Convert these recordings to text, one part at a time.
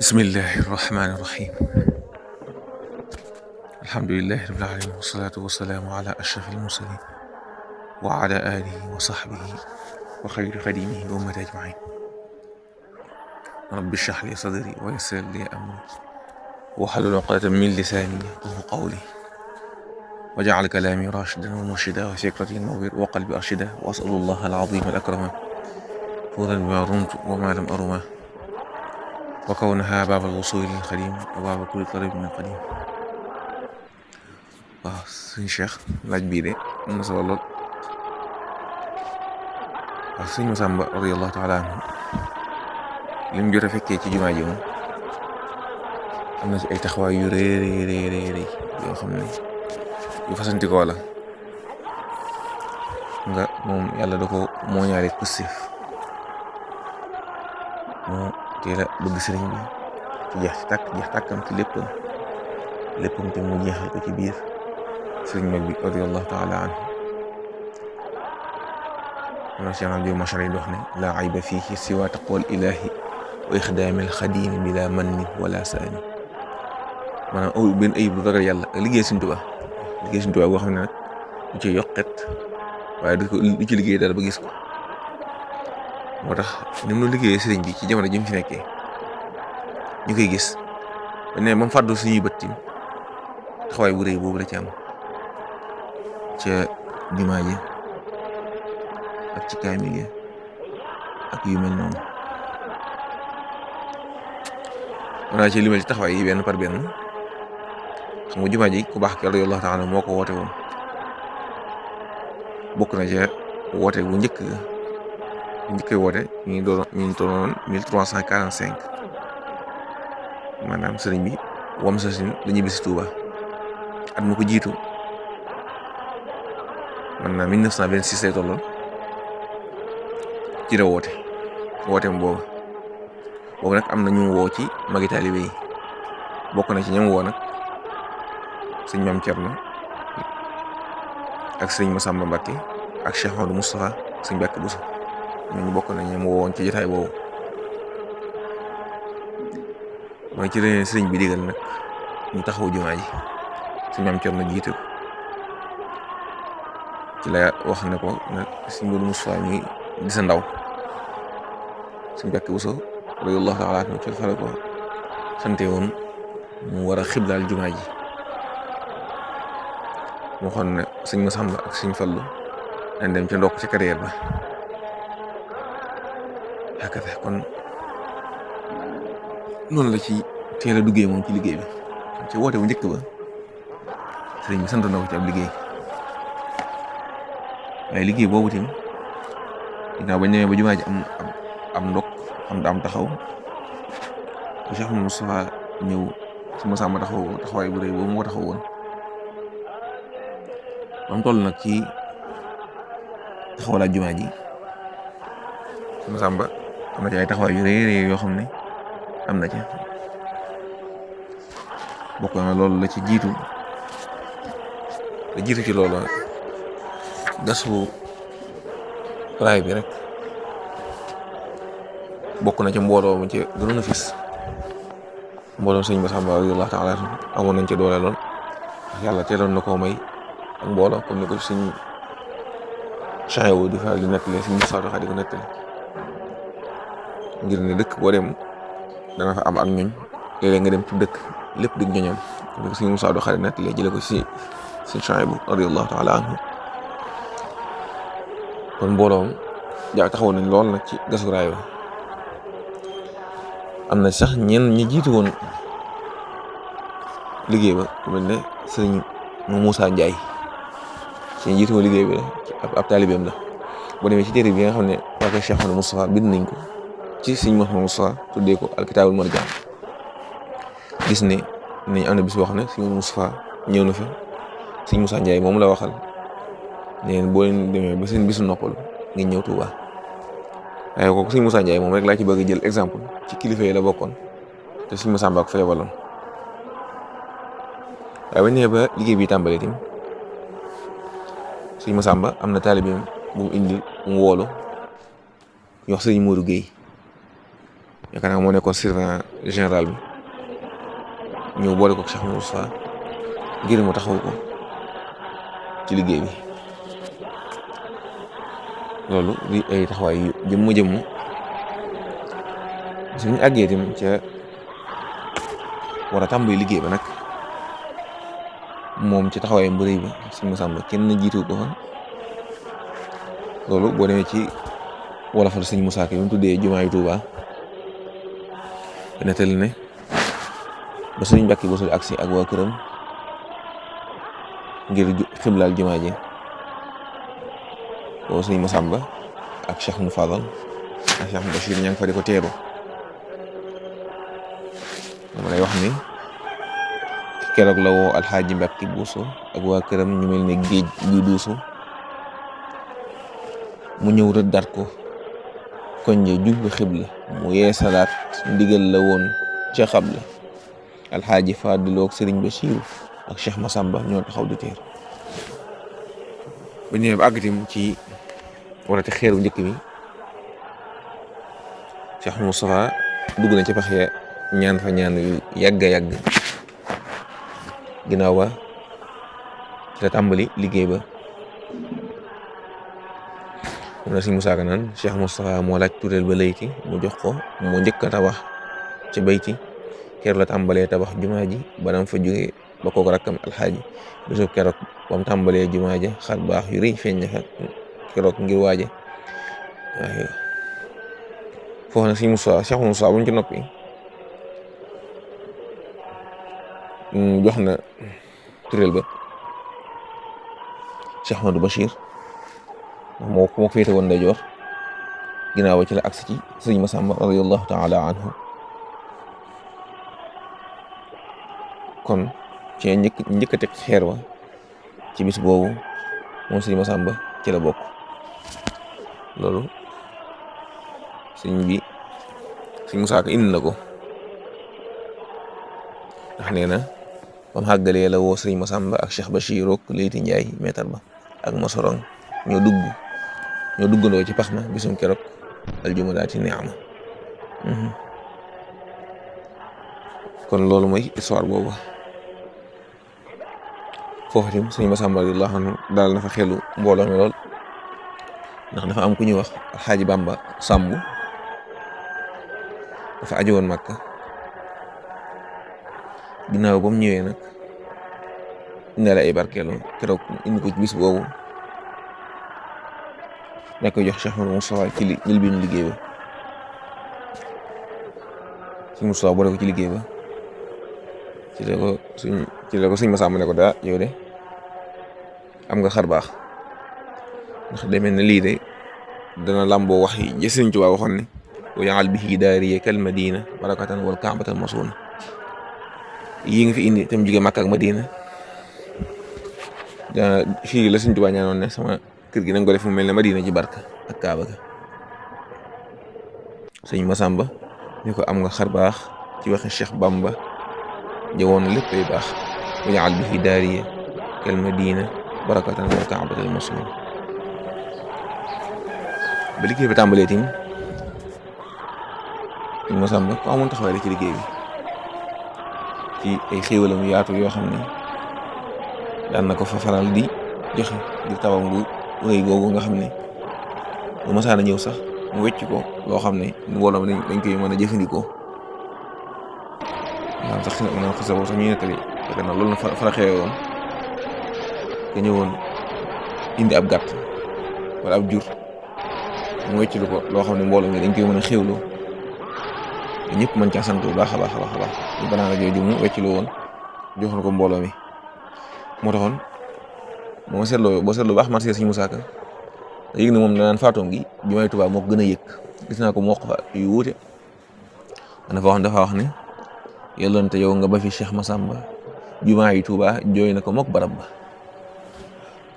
بسم الله الرحمن الرحيم. الحمد لله رب العالمين، والصلاة والسلام على أشرف المرسلين وعلى آله وصحبه وخير خديمه وأمة أجمعين. رب اشرح لي صدري ويسر لي أمري واحلل عقدة من لساني يفقهوا قولي وجعل كلامي راشدا ومرشدا وفكرتي نوير وقلبي أرشدا، وأسأل الله العظيم الأكرم فوزا بما رمت وما لم أرمه، وكونها باب الوصول للخليم وباب كل طريق من قديم. waaw suñ Cheikh laaj bii de am na solo lool. waaw sëñ Masamba radiyallahu taala anhu lim jot a fekkee ci jumaa ji moom am na ci ay taxawaay yu rëy yoo xam ne yu fasantikoo la nga moom yàlla da ko moo ñaale pëstéef moo teel a bëgg sëriñ bi ci jeex tàkkam ci léppam te mu jeexal ko ci biir sëriñ mag bi radiyallahu taala anhu. moom Cheikh Abdou Machar yi dox ne laa ayba fiihi siwa taqwal ilahi wa ixdaamil xadimi bila manni wala saani. maanaam amul benn ayib lu ragal yàlla ak liggéey Sëriñ Tuubaa boo xam ne nag du ci yokket waaye du ci liggéey dara ba gis ko. moo tax ni mu liggéeyee sëriñ bi ci jamono ji mu fi nekkee ñu koy gis ba ne ba mu fàddu suñuy bëttim taxawaay bu rëy boobu la ci am ca jumaa ji ak ci kaamil yi ak yu mel noonu. mën naa ci limal ci taxawaay yi benn par benn. xam nga jumaa ji ku baax ki radiyallahu taala moo ko woote woon, bokk na ca woote bu njëkk woote ñu ngi doonoon 1345 maanaam sëriñ bi wam sasin la ñibbi si Tuuba. at mu ko jiitu man naa 1926 lay tolloon ci la wooteem boobu nag am na ñu woo ci magi taalibe yi. bokk na ci ñam woo nag sëñ Maam Cerno ak sëñ Masamba Mbàkke ak Cheikh Ahmadou Moustapha sëñ Mbàkke Buso. ñooñu bokk na ñam woowoon ci jotaay boobu. mooy ci leen sëriñ bi digal nag ñu taxawu jumaa ji sëñ Maam Cerno jiite ko. ci la wax ne ko nag sëñ Moodu Moustapha mi di sa ndaw sëñ Mbàkke Buso radiyallahu taala anhu ci fale ko sante woon mu war a xiblaal jumaa ji. mu waxoon ne sëñ Masamba ak sëñ Fallu dañ dem ca ndokk ca carrière ba xakkate. kon noonu la ci teel a duggee moom ci liggéey bi. ci woote bu njëkk ba sëriñ bi sant na ko ci ab liggéey, waaye liggéey boobu tim ginnaaw bañ demee ba jumaa ji am ndokk am taxaw bu Cheikh Moustapha ñëw si Masamba taxawaay bu rëy boobu moo taxaw woon. ba mu toll nag ci taxawalaat jumaa ji si Masamba am na ci ay taxawaay yu rëy yoo xam ne am na ci. bokk na loolu la ci jiitu ci loolu gasu raay bi rek bokk na ci mbooloo mu ci gënoon a fis. mbooloo sëñ Masamba radiyallahu taala amoon nañ ci doole lool yàlla teeloon na koo may ak mbooloo comme ni ko suñ changewu di faral di nettali suñ Moussa Doxa di ko nettali ngir ne dëkk boo dem dana fa am ak ñoñ. léeg-léeg nga dem ci dëkk lépp di ñoñam comme ni ko suñ Moussa Doxa di nettali jële ko si suñ changewu radiyallahu taala anhu. kon mbooloom taxawoon nañ lool nag ci gasu raay ba. am na sax ñenn ñi jiitu woon liggéey ba ku mel ne sëñ Moussa Ndiaye ci jiitu woon liggéey bi la ab taalibeem la. boo demee ci téere bi nga xam ne waa kër Cheikh Ahmadou Moustapha bind nañ ko ci sëñ Mouhamadou Moustapha tuddee ko alkitaabul marjaan, gis ne am na bis boo xam ne sëñ Moustapha ñëw na fa sëñ Moussa Ndiaye moom la waxal neen boo leen demee ba seen bisu noppalu ngeen ñëw Tuuba. waaye kooku sëñ Moussa Ndiaye moom rek laa ci bëgg jël exemple ci kilifa yi la bokkoon te sëñ Masamba ak fa yabaloon. waaye bañ ne ba liggéey bi tàmbalee tim sëñ Masamba am na taalibeem bu mu indi mu woolu ñu wax sëñ Modou Guèye yaakaar naa moo nekkoon surveillant général bi ñëw boole ko Cheikh Moussa ngir mu taxaw ko ci liggéey bi. loolu di ay taxawaay yu jëmm suñu àggee itam ca war a tàmbali liggéey ba nag moom ci taxawaayam bu rëy ba Sëriñ Massamba kenn jiitu ko fa. loolu boo demee ci wolofal Sëriñ Musaa Ka bi mu tuddee jumaa yu Tuubaa nettali ne ba Sëriñ Mbàkke Buso agsi ak waa këram ngir xiblaal jumaa ji boobu Sëriñ Massamba ak Cheikh Mouhamadou Fadal ak Cheikh Bachir ña ngi fa di ko teeru. moom lay wax ni keroog la woo Alxaaji Mbàkke Buso ak waa këram ñu mel ne géej guy duusu mu ñëw rëddaat ko koñje jublu xibla mu yeesalaat ndigal la woon ca xabla. Alxaaji Fadilu ak Sëriñ Bachiru ak Cheikh Massamba ñoo taxaw di teer bu ñëwee ba àggatim ci warati xeeru njëkk mi Cheikh Moustapha dugg na ci pax ya ñaan fa ñaan yu yàgg ginnaaw ba ci la tàmbali liggéey ba. moom la Sëriñ Musaa Ka naan Cheikh Moustapha moo laaj tureel ba layti mu jox ko moo njëkk a tabax ci bayti keroog la tàmbalee tabax jumaa ji banam fa jógee ba kook rakkam alxaaji bisub keroog bam tàmbalee jumaa ja xar baax yu rëy feeñ na fa keroog ngir waaje waaye foofu nag Sëriñ Musaa Cheikh Musaa buñ ci noppi jox na tureel ba Cheikh Ahmadou Bachir moo ko féete woon ndeyjoor ginnaaw ba ci la agsi ci Sëriñ Massamba radiyallahu taala anhu. kon ci njëkk a teg xeer wa ci bis boobu moom Sëriñ Massamba ci la bokk. loolu Sëriñ Musaa Ka indi na ko ndax nee na bam xàggalee la woo Sëriñ Massamba ak Cheikh Bachir ak Leyti Njaay meetar ba ak Masorong ñoo duggandoo ci pax ma bisum keroog aljuma daati neama. kon loolu mooy histoire boobu. foofu itam Sëriñ Massamba radiyallahu anhu daal na fa xelu mbooloo mi lool ndax dafa am ku ñuy wax Alxaaji Bamba Sàmb dafa aju woon Màkka ginnaaw ba mu ñëwee nag indaale ay barkeelu keroog indi ko ci bis boobu nekk koy jox Cheikh Moustapha ci njëlbéenu liggéey ba. Sëriñ Moustapha boole ko ci liggéey ba ci la ko Sëriñ Massamba ne ko daa yow de am nga xar baax ndax demee na lii de dana làmboo wax yi Sëriñ Tuubaa waxoon ne wa jaal bihi daariya kal madina barakatan wal kaabatal masuna yi nga fi indi tam jóge Makka ak Madina fii la Sëriñ Tuubaa ñaanoon ne sama kër gi nanga ko def mu mel ne Madina ji barka ak Kaaba ga. Sëriñ Massamba ni ko am nga xar baax ci waxe Cheikh Bamba jëwoon na lépp ay baax wa jaal bihi daariya kal madina barakatan wal kaabatal masuna. ba liggéey bi tàmbalee tim Sëriñ Massamba ko amoon taxawaay la ci liggéey bi ci ay xéewalam yaatu yoo xam ne daan na ko fa faral di joxe ngir tawam gu rëy googu nga xam ne bu masaana ñëw sax mu wecc ko loo xam ne mbooloo dañ koy mën a jëfandikoo. maanaam sax maanaam xisa boobu sax ñuy nettali fekk na loolu fa la xewee woon te ñëwoon indi ab gàtt wala ab jur mu wecc lu ko loo xam ne mbooloo mi dañ koy mën a xéwloo ñëpp mën caa sant bu baax a baax ñu banaana jooju mu wecc lu woon joxoon ko mbooloo mi. moo taxoon boo seetloo baax marché Sëriñ Musaa Ka yëg na moom danaan faatoom gi jumaay Tuubaa moo ko gën a yëg. gis naa ko moo ko fa yu wuute dafa wax ne yàllante yow nga ba fi Cheikh Massamba jumaa yi Tuubaa jooy na ko mook barab ba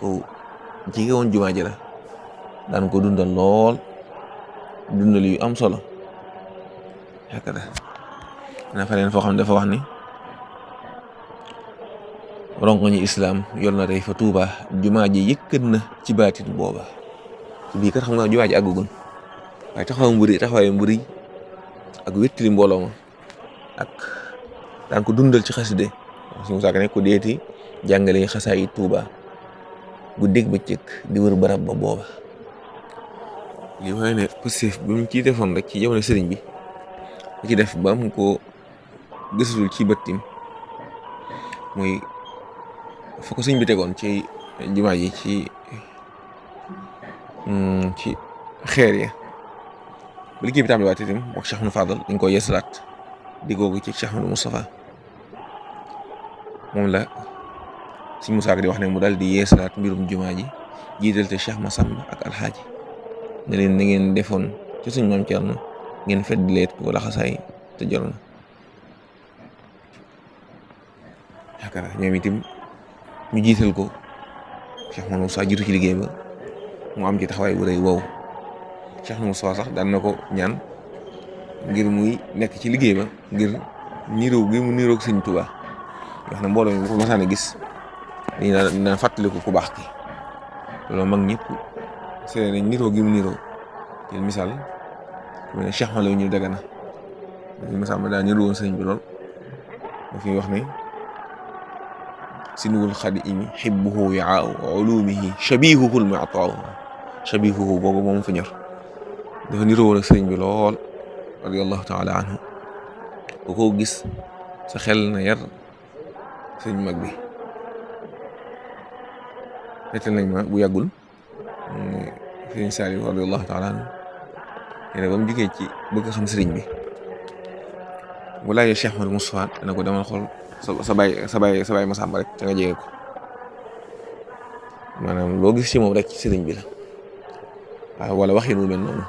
ko jege woon jumaa ji la daan ko dundal lool dundal yu am solo yaakaar naa fa leen foo xam ne dafa wax ni ronko ñi islaam yor na tey fa Tuuba jumaa ji yëkkat na ci baatin booba ci bii kat xam nga jumaa ji àggugul waaye taxawaay mburi ak wéttali mbooloo ma ak daan ko dundal ci xaside suñu saaka ne ko deeti jàngale xasaay Tuuba guddeeg bëccëg di wër barab ba booba li waaye ne positif bi mu ciy defoon rek ci jamono sëriñ bi da ci def ba mu ko gisatul ci bëttim muy fa ko sëriñ bi tegoon ci jumaa ji ci xeer ya ba liggéey bi tàmbaliwaat itam wax Cheikh Ahmadou Fadal dañ ko yeesalaat di googu ci Cheikh Ahmadou Moustapha moom la Sëriñ Musaa Ka di wax ne mu daal di yeesalaat mbirum jumaa ji jiital te Cheikh Massamba ak alxaaji ne leen na ngeen defoon ci suñ maam Cerno ngeen fedd leet ko laxasaay te jor na yaakaar ñoom itam ñu jiital ko Cheikh Ahmadou Moustapha jiitu ci liggéey ba mu am ci taxawaay bu rëy wow Cheikh Ahmadou Moustapha sax daan na ko ñaan ngir muy nekk ci liggéey ba ngir niiroo gi mu niiroog Sëriñ Tuubaa yoo xam ne mbooloo mi bu ko masaan a gis dañu daan fàttaliku ku baax ki loolu mag ñëpp seede nañ niroo gi mu niroo ci misaal ku mel ne Cheikh Malaw ñu Dagana ci misaal ma daa niroo woon sëriñ bi lool daf ñuy wax ne sinuwul xadimi xibbuhu wiaa ulumihi shabihuhul mu'taa shabihuhu boobu moom fa ñor dafa niroo woon ak sëriñ bi lool radiyallahu taala anhu bu ko gis sa xel na yar sëriñ mag bi nettal nañ ma bu yàggul sëriñ Saliou radiyallahu taala anhu nee ba mu jógee ci bëgg xam sëriñ bi bu laajee Cheikh Ahmadou Moustapha dana ko demal xool sa baay Masamba rek te nga jege ko maanaam loo gis ci moom rek ci sëriñ bi la waaw wala waxin wu mel noonu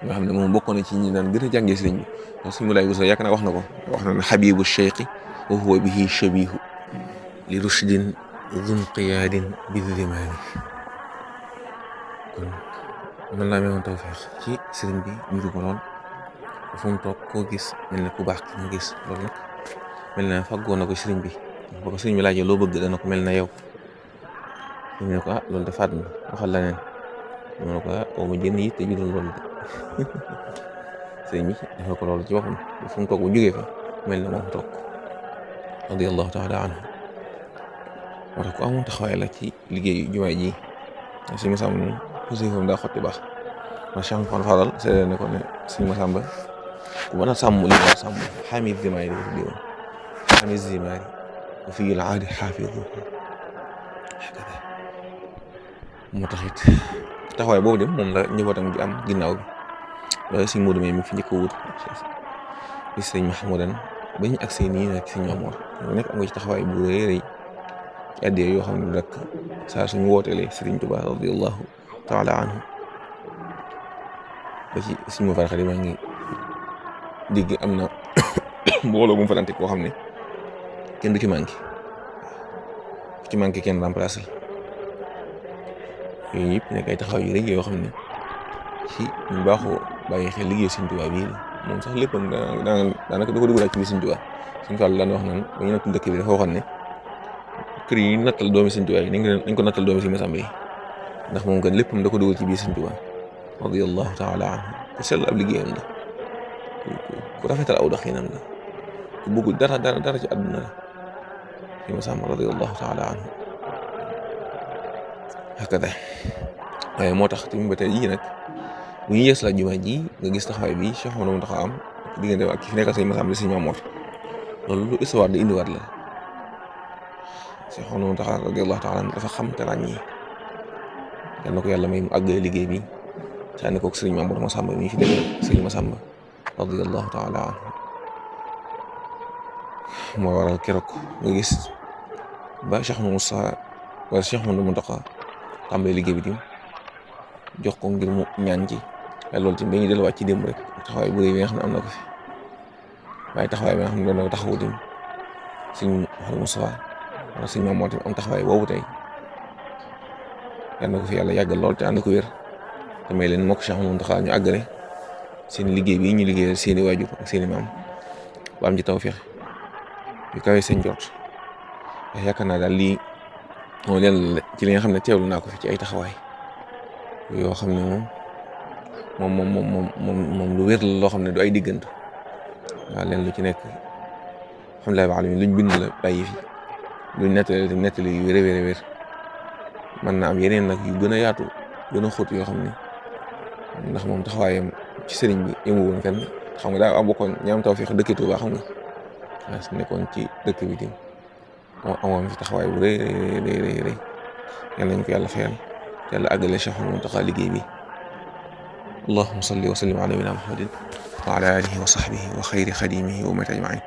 nga xam ne moom bokkoon na ci ñi daan gën a jàngee sëriñ bi parce que mu lay gusa yaakaar naa wax na ko wax na ne xabibu cheikhi wa huwa bihi shabihu li rushdin dun qiyaadin bidimaani kon man laa meewoon tawfeex ci sëriñ bi niru ko lool fu mu toog koo gis mel ne ku baax ki nga gis loolu nag mel na fàggoo na ko sëriñ bi ba ko sëriñ bi laajee loo bëgg dana ko mel na yow ñu ne ko loolu de faat na waxal la neen mu ne ko ma jënd yi te judul loolu de sëriñ bi dafa ko loolu ci waxam fu mu toog bu jógee fa mel na moom toog radiyallahu taala anhu moo tax ku amoon taxawaay la ci liggéeyu jumaa ji si Masamba moom positifam daa xotti baax ma Cheikh Ahmadou Fadal seede ne ko ne si Masamba ku mën a sàmm li war a sàmm xamid zimaari di woon xamid zimaari wa fii al-aadi xaafidu moo tax it taxawaay boobu dem moom la njabootam gi am ginnaaw bi loolu si Modou mi fi njëkk a wut bi sëñ Mahmoudan bañ ak seen nii nag sëñ Mamoor ñu nekk am nga ci taxawaay bu rëy rëy ci àddee yoo xam ne rek saa suñu wootelee Sëriñ Tuubaa radiyallahu taala anhu ba ci suñu farxa di maa ngi dégg am na mbooloo bu mu fa dante koo xam ne kenn du ci manqué ku ci manqué kenn remplacé la yooyu yëpp nekk ay taxawaay yu rëy yoo xam ne ci ñu baaxoo bàyyi xel liggéey Sëriñ Tuubaa bii la moom sax léppam daanaka da ko dugalaat ci biir Sëriñ Tuubaa Sëriñ Fallu daan wax naan ba ñu nattul dëkk bi dafa waxoon ne kër yi nattal doomi Sëriñ Tuubaa yi nañ ko nattal doomi Sëriñ Masamba yi ndax moom kat léppam da ko dugal ci biir Sëriñ Tuubaa radiyallahu taala anhu ku sell ab liggéeyam la ku rafetal aw doxinam la ku bëggul dara ci àdduna la Sëriñ Masamba radiyallahu taala anhu hakada waaye moo tax tamit ba tey jii nag bu ñu yees la jumaa ji nga gis taxawaay bi Cheikh Ahmadou Mountakha am diggante ak ki fi nekkal Sëriñ Masamba Sëriñ Mamoor loolu lu histoire di indiwaat la Cheikh Ahmadou Mountakha radiyallahu taala anhu dafa xam te ràññee yal na ko yàlla may mu àggale liggéey bi ci ànd koog Sëriñ Mamoor Masamba mi fi nekk Sëriñ Masamba radiyallahu taala anhu moo waral keroog nga gis ba Cheikh Ahmadou Moustapha wala Cheikh Ahmadou Mountakha tàmbali liggéey bi tim jox ko ngir mu ñaan ci waaye loolu tim dañuy delluwaat ci démb rek taxawaay bu rëy bi nga xam ne am na ko fi waaye taxawaay bi nga xam ne doon na ko taxawu tim Sëriñ Ahmadou Moustapha wala Sëriñ Mamoor tim am taxawaay boobu tey yal na ko fi yàlla yàggal lool te ànd ko wér te may leen moo ko Cheikh Ahmadou Mountakha ñu àggale seen liggéey bi ñu liggéeyal seeni waajur ak seeni maam ba am ci tawfeex yu kawe seen jot yaakaar naa daal lii moo leen ci li nga xam ne teewlu naa ko fi ci ay taxawaay yoo xam ne moom moom lu wér la loo xam ne du ay diggante waaw leen lu ci nekk alhamdulilah ba alamin luñ bind la bàyyi fi luñ nettali yu wér a wér man na am yeneen nag yu gën a yaatu gën a xóot yoo xam ne ndax moom taxawaayam ci sëriñ bi yëngu woon fenn xam nga daa bokkoon ñaam tawfeex dëkk Tuuba xam nga waaw su nekkoon ci dëkk bi tim amoon fi taxawaay bu rëy yal nañ ko yàlla fayal yàlla àggale Cheikh Mountakha liggéey bi allahumma salli wa sallim ala nabiyina muhammadin wa ala alihi wa sahbihi wa xayri xadimihi wa ummati ajmain